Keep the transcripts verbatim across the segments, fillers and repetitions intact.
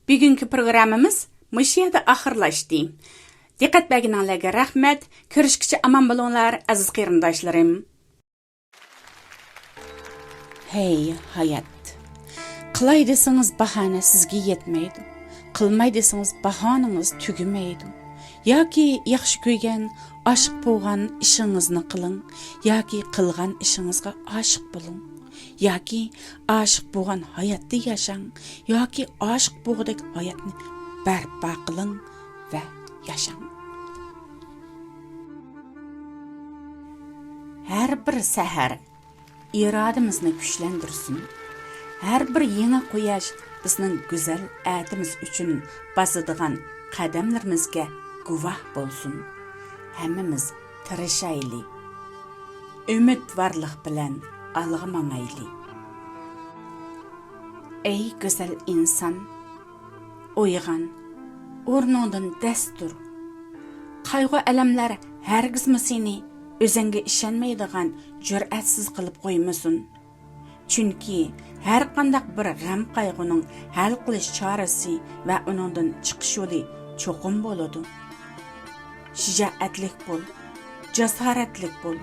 بۈگۈنكى پروگراممىمىز مۇشۇ يەردە ئاخىرلاشتى. دىققەت بەرگىنىڭلارغا رەھمەت. كۆرۈشكىچە ئامان بولۇڭلار، ئەزىز قېرىنداشلىرىم. ھەي، ھايات! قىلاي دېسىڭىز، باھانە سىزگە يەتمەيدۇ. قىلماي دېسىڭىز، باھانىڭىز تۈگىمەيدۇ. ياكى ياخشى كۆرگەن، ئاشىق بولغان ئىشىڭىزنى قىلىڭ. ياكى قىلغان ئىشىڭىزغا ئاشىق بولۇڭ. ياكى ئاشىق بولغان ھاياتتا ياشاڭ. ياكى ئاشىق بولغۇدەك ھاياتنى بەرپا قىلىڭ ۋە ياشاڭ. ھەر بىر سەھەر ئىرادىمىزنى كۈچلەندۈرسۇن. ھەر بىر يېڭى قۇياش بىزنىڭ گۈزەل ئەتىمىز ئۈچۈن باسىدىغان قەدەملىرىمىزگە گۇۋاھ بولسۇن. ھەممىمىز تىرىشايلى. ئۈمىدۋارلىق بىلەن ئالغا ماڭايلى. ئەي گۈزەل ئىنسان، ئويغان، ئورنۇڭدىن دەس تۇر. قايغۇ-ئەلەملەر ھەرگىزمۇ سېنى ئۆزۈڭگە ئىشەنمەيدىغان جۈرئەتسىز قىلىپ قويمىسۇن. چۈنكى ھەرقانداق بىر غەم-قايغۇنىڭ ھەل قىلىش چارىسى ۋە ئۇنىڭدىن چىقىش يولى چوقۇم بولىدۇ. شىجائەتلىك بول، جاسارەتلىك بول،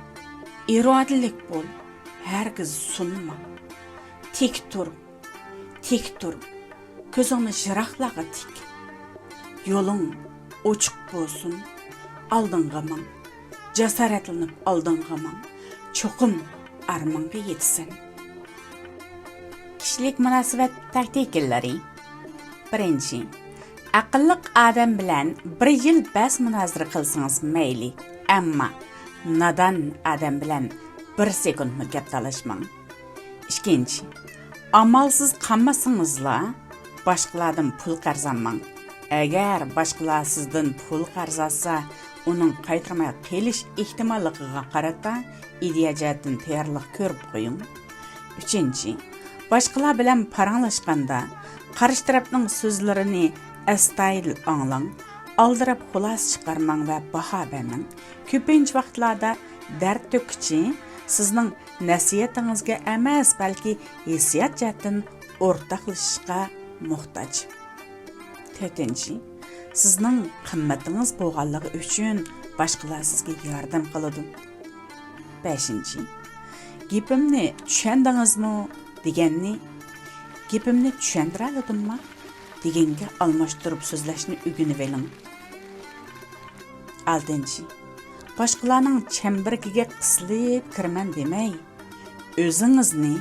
ئىرادىلىك بول، ھەرگىز سۇنما. تىك تۇر، تىك تۇر، كۆزۈڭنى يىراقلارغا تىك. يولۇڭ ئوچۇق بولسۇن، ئالدىڭغا ماڭ. جاسارەتلىنىپ ئالدىڭغا ماڭ. چوقۇم ئارمانغا يېتىسەن. كىشىلىك مۇناسىۋەت تاكتىكىلىرى. بىرىنچى، ئەقىللىق ئادەم بىلەن بىر يىل بەس مۇنازىرە قىلسىڭىز مەيلى، ئەمما نادان ئادەم بىلەن بىر سېكۇنتمۇ گەپ تالاشماڭ. ئىككىنچى، ئامالسىز قالمىسىڭىزلا، باشقىلاردىن پۇل قەرز ئالماڭ. ئەگەر باشقىلار سىزدىن پۇل قەرز ئالسا، ئۇنىڭ قايتۇرماي قېلىش ئېھتىماللىقىغا قارىتا ئىدىيە جەھەتتىن تەييارلىق كۆرۈپ قويۇڭ. ئۈچىنچى، باشقىلار بىلەن پاراڭلاشقاندا، قارشى تەرەپنىڭ سۆزلىرىنى ئەستايىدىل ئاڭلاڭ، ئالدىراپ خۇلاسە چىقارماڭ ۋە باھا بەرمەڭ. كۆپىنچە ۋاقىتلاردا دەرد تۆككۈچى سىزنىڭ نەسىھەتىڭىزگە ئەمەس، بەلكى ھېسسىيات جەھەتتىن ئورتاقلىشىشقا موھتاج. تۆتىنچى، سىزنىڭ قىممىتىڭىز بولغانلىقى ئۈچۈن باشقىلار سىزگە ياردەم قىلىدۇ. بەشىنچى، گېپىمنى چۈشەندىڭىزمۇ دېگەننى، گېپىمنى چۈشەندۈرەلىدىمما دېگەنگە ئالماشتۇرۇپ سۆزلەشنى ئۆگىنىۋېلىڭ. ئالتىنچى، باشقىلارنىڭ چەمبىرىكىگە قىسىلىپ كىرىمەن دېمەي، ئۆزىڭىزنى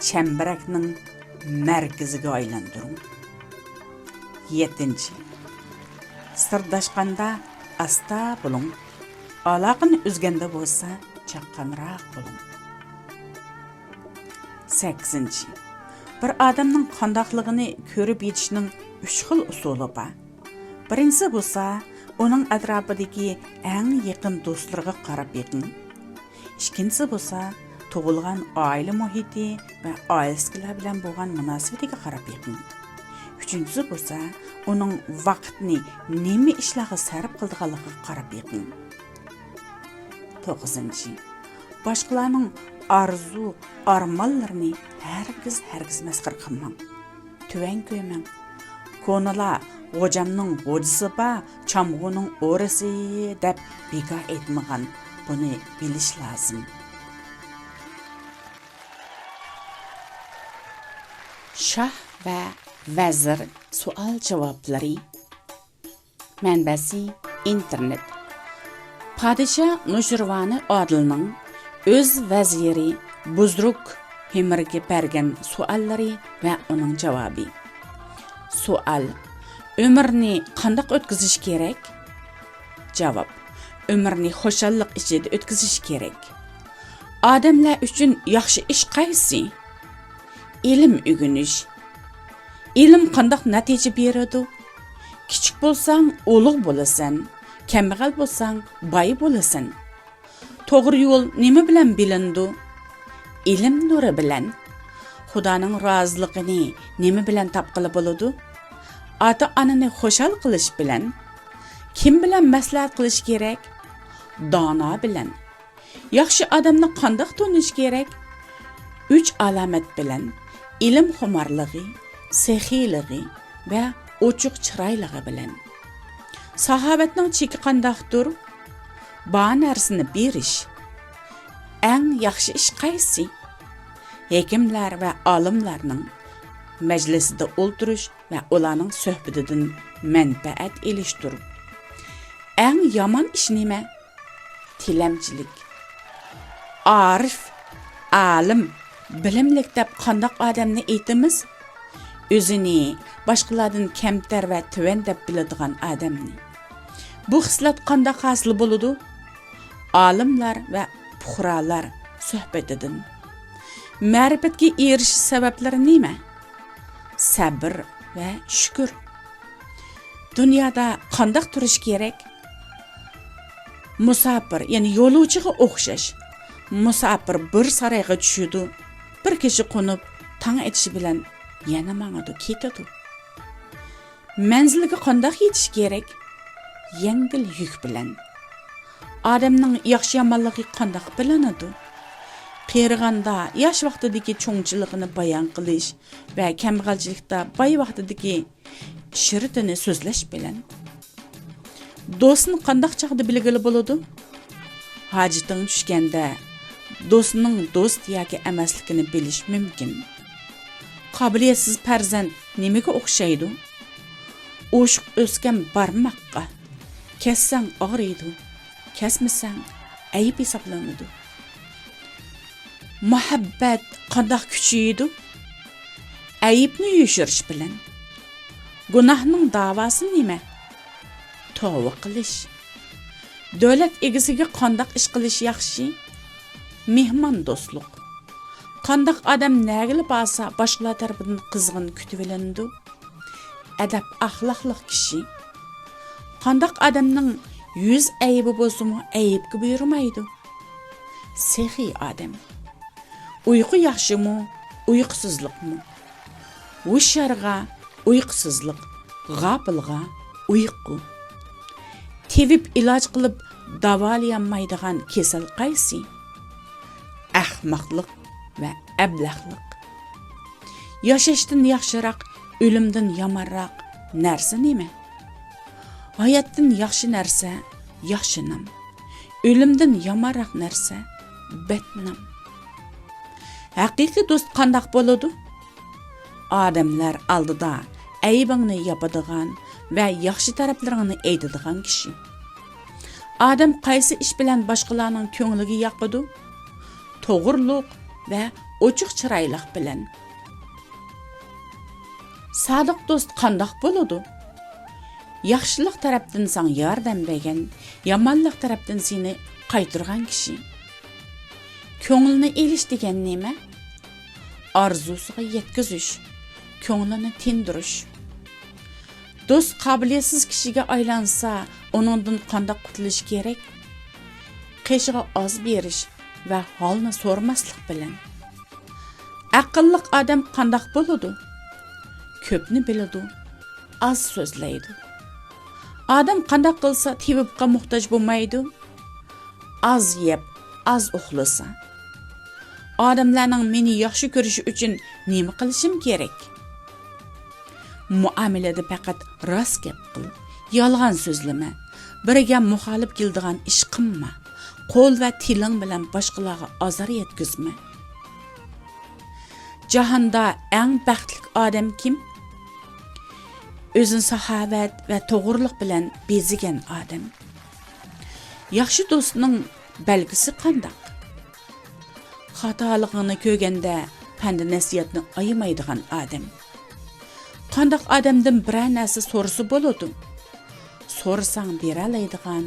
چەمبىرەكنىڭ مەركىزىگە ئايلاندۇرۇڭ. يەتتىنچى، سىرداشقاندا ئاستا بولۇڭ، ئالاقىنى ئۈزگەندە بولسا چاققانراق بولۇڭ. سەككىزىنچى، بىر ئادەمنىڭ قانداقلىقىنى كۆرۈپ يېتىشنىڭ ئۈچ خىل ئۇسۇلى بار. بىرىنچىسى بولسا، ئۇنىڭ ئەتراپىدىكى ئەڭ يېقىن دوستلىرىغا قاراپ بېقىڭ. ئىككىنچىسى بولسا، تۇغۇلغان ئائىلە مۇھىتى ۋە ئائىلىسىدىكىلەر بىلەن بولغان مۇناسىۋىتىگە قاراپ بېقىڭ. ئۈچىنچىسى بولسا، ئۇنىڭ ۋاقىتنى نېمە ئىشلارغا سەرپ قىلىدىغانلىقىغا قاراپ بېقىڭ. توققۇزىنچى، باشقىلارنىڭ ئارزۇ، ئارمانلىرىنى ھەرگىز، ھەرگىز مەسخىرە قىلماڭ. تۆۋەن كۆرمەڭ. كونىلار «غوجامنىڭ غوجىسى بار، چامغۇرنىڭ ئورىسى» دەپ بىكار ئېيتمىغان. بۇنى بىلىش لازىم. شاھ ۋە ۋەزىر سوئال-جاۋابلىرى. مەنبەسى: ئىنتېرنېت. پادىشاھ نۇشىرۋانى ئادىلنىڭ ئۆز ۋەزىرى بۇزرۇك ھىمىرگە بەرگەن سوئاللىرى ۋە ئۇنىڭ جاۋابى. سوئال: ئۆمۈرنى قانداق ئۆتكۈزۈش كېرەك؟ جاۋاب: ئۆمۈرنى خۇشاللىق ئىچىدە ئۆتكۈزۈش كېرەك. ئادەملەر ئۈچۈن ياخشى ئىش قايسى؟ ئىلىم ئۆگىنىش. ئىلىم قانداق نەتىجە بېرىدۇ؟ كىچىك بولساڭ، ئۇلۇغ بولىسەن، كەمبەغەل بولساڭ، باي بولىسەن. توغرا يول نېمە بىلەن بىلىنىدۇ؟ ئىلىم نۇرى بىلەن. خۇدانىڭ رازىلىقىنى نېمە بىلەن تاپقىلى بولىدۇ؟ ئاتا-ئانىنى خۇشال قىلىش بىلەن. كىم بىلەن مەسلىھەت قىلىش كېرەك؟ دانا بىلەن. ياخشى ئادەمنى قانداق تونۇش كېرەك؟ ئۈچ ئالامەت بىلەن: ئىلىم خۇمارلىقى، سېخىيلىقى، ۋە ئوچۇق چىرايلىقى بىلەن. ساخاۋەتنىڭ چېكى قانداقتۇر؟ بار نەرسىنى بېرىش. ئەڭ ياخشى ئىش قايسى؟ ھېكىملەر ۋە ئالىملارنىڭ مەجلىسىدە ئولتۇرۇش ۋە ئۇلارنىڭ سۆھبىتىدىن مەنپەئەت ئېلىشتۇر. ئەڭ يامان ئىش نېمە؟ تىلەمچىلىك. ئارىف، ئالىم، بىلىملىك دەپ قانداق ئادەمنى ئېيتىمىز؟ ئۆزىنى باشقىلاردىن كەمتەر ۋە تۆۋەن دەپ بىلىدىغان ئادەمنى. بۇ خىسلەت قانداق ھاسىل بولىدۇ؟ ئالىملار ۋە پۇقرالار سۆھبىتىدىن. مەرىپەتكە ئېرىشىش سەۋەبلىرى نېمە؟ سەبىر ۋە شۈكۈر. دۇنيادا قانداق تۇرۇش كېرەك؟ مۇساپىر، يەنى يولۇچىغا ئوخشاش. مۇساپىر بىر سارايغا چۈشىدۇ، بىر كېچە قونۇپ، تاڭ ئېتىشى بىلەن يەنە ماڭىدۇ، كېتىدۇ. مەنزىلگە قانداق يېتىش كېرەك؟ يەڭگىل يۈك بىلەن. ئادەمنىڭ ياخشى-يامانلىقى قانداق بىلىنىدۇ؟ قېرىغاندا ياش ۋاقتىدىكى چوڭچىلىقىنى بايان قىلىش ۋە كەمبەغەلچىلىكتە باي ۋاقتىدىكى شىرىتىنى سۆزلەش بىلەن. دوستنى قانداق چاغدا بىلگىلى بولىدۇ؟ ھاجىتىڭ چۈشكەندە دوستنىڭ دوست ياكى ئەمەسلىكىنى بىلىش مۇمكىن. قابىلىيەتسىز پەرزەنت نېمىگە ئوخشايدۇ؟ ئوشۇق ئۆسكەن بارماققا، كەسسەڭ ئاغرىيدۇ، كەسمىسەڭ ئەيىب ھېسابلىنىدۇ. مۇھەببەت قانداق كۈچىيىدۇ؟ ئەيىبنى يوشۇرۇش بىلەن. گۇناھنىڭ داۋاسى نېمە؟ توۋا قىلىش. دۆلەت ئىگىسىگە قانداق ئىش قىلىش ياخشى؟ مېھماندوستلۇق. قانداق ئادەم نەگىلا بارسا، باشقىلار تەرىپىدىن قىزغىن كۈتۈۋېلىنىدۇ؟ ئەدەپ-ئەخلاقلىق كىشى. قانداق ئادەمنىڭ يۈز ئەيىبى بولسىمۇ، ئەيىبكە بۇيرۇمايدۇ؟ سېخىي ئادەم. ئۇيقۇ ياخشىمۇ، ئۇيقۇسىزلىقمۇ؟ ھوشيارغا ئۇيقۇسىزلىق، غاپىلغا ئۇيقۇ. تېۋىپ ئىلاج قىلىپ داۋالىيالمايدىغان كېسەل قايسى؟ ئەخمەقلىق ۋە ئەبلەخلىق. ياشاشتىن ياخشىراق، ئۆلۈمدىن يامانراق نەرسە نېمە؟ ھاياتتىن ياخشى نەرسە ياخشى نام. ئۆلۈمدىن يامانراق نەرسە بەتنام. ھەقىقىي دوست قانداق بولىدۇ؟ ئادەملەر ئالدىدا ئەيىبىڭنى ياپىدىغان ۋە ياخشى تەرەپلىرىڭنى ئېيتىدىغان كىشى. ئادەم قايسى ئىش بىلەن باشقىلارنىڭ كۆڭلىگە ياقىدۇ؟ توغرىلىق ۋە ئوچۇق چىرايلىق بىلەن. سادىق دوست قانداق بولىدۇ؟ ياخشىلىق تەرەپتىن ساڭا ياردەم بەرگەن، يامانلىق تەرەپتىن سېنى قايتۇرغان كىشى. كۆڭلىنى ئېلىش دېگەن نېمە؟ ئارزۇسىغا يەتكۈزۈش، كۆڭلىنى تىندۇرۇش. دوست قابىلىيەتسىز كىشىگە ئايلانسا، ئۇنىڭدىن قانداق قۇتۇلۇش كېرەك؟ قېشىغا ئاز بېرىش ۋە ھالنى سورىماسلىق بىلەن. ئەقىللىق ئادەم قانداق بولىدۇ؟ كۆپنى بىلىدۇ، ئاز سۆزلەيدۇ. ئادەم قانداق قىلسا تېۋىپقا موھتاج بولمايدۇ؟ ئاز يەپ، ئاز ئۇخلىسا. ئادەملەرنىڭ مېنى ياخشى كۆرۈشى ئۈچۈن نېمە قىلىشىم كېرەك؟ مۇئامىلىدە پەقەت راست گەپ قىل، يالغان سۆزلىمە، بىرىگە مۇخالىپ كېلىدىغان ئىش قىلما، قول ۋە تىلىڭ بىلەن باشقىلارغا ئازار يەتكۈزمە. جاھاندا ئەڭ بەختلىك ئادەم كىم؟ ئۆزىنى ساخاۋەت ۋە توغرىلىق بىلەن بېزىگەن ئادەم. ياخشى دوستنىڭ بەلگىسى قانداق؟ خاتالىقىڭنى كۆرگەندە پەند-نەسىھەتنى ئايىمايدىغان ئادەم. قانداق ئادەمدىن بىرەر نەرسە سورىسا بولىدۇ؟ سورىساڭ بېرەلەيدىغان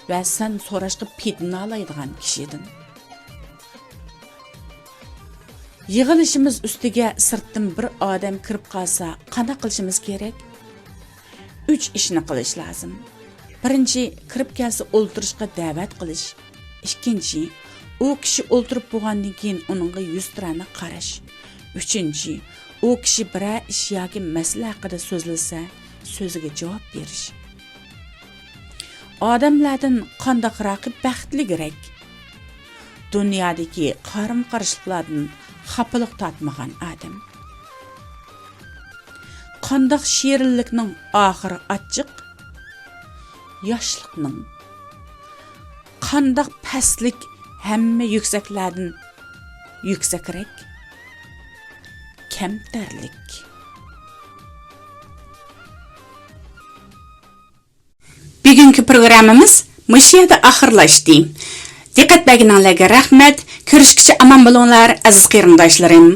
ۋە سەن سوراشقا پېتىنالايدىغان كىشىدىن. يىغىلىشىمىز ئۈستىگە سىرتتىن بىر ئادەم كىرىپ قالسا قانداق قىلىشىمىز كېرەك؟ ئۈچ ئىشنى قىلىش لازىم. بىرىنچى، كىرىپ كەلسە ئولتۇرۇشقا دەۋەت قىلىش. ئىككىنچى، ئۇ كىشى ئولتۇرۇپ بولغاندىن كېيىن ئۇنىڭغا يۈزتۇرانە قاراش. ئۈچىنچى، ئۇ كىشى بىرەر ئىش ياكى مەسىلە ھەققىدە سۆزلىسە، سۆزىگە جاۋاب بېرىش. ئادەملەردىن قانداق راقىب بەختلىكرەك؟ دۇنيادىكى قارىمۇ-قارشىلىقلاردىن خاپىلىق تارتمىغان ئادەم. قانداق شېرىنلىكنىڭ ئاخىرى ئاچچىق؟ ياشلىقنىڭ. قانداق پەسلىك ھەممە يۈكسەكلەردىن يۈكسەكرەك؟ كەمتەرلىك. بۈگۈنكى پروگراممىمىز مۇشۇ يەردە ئاخىرلاشتى. دىققەت بەرگىنىڭلارغا رەھمەت. كۆرۈشكىچە ئامان بولۇڭلار، ئەزىز قېرىنداشلىرىم.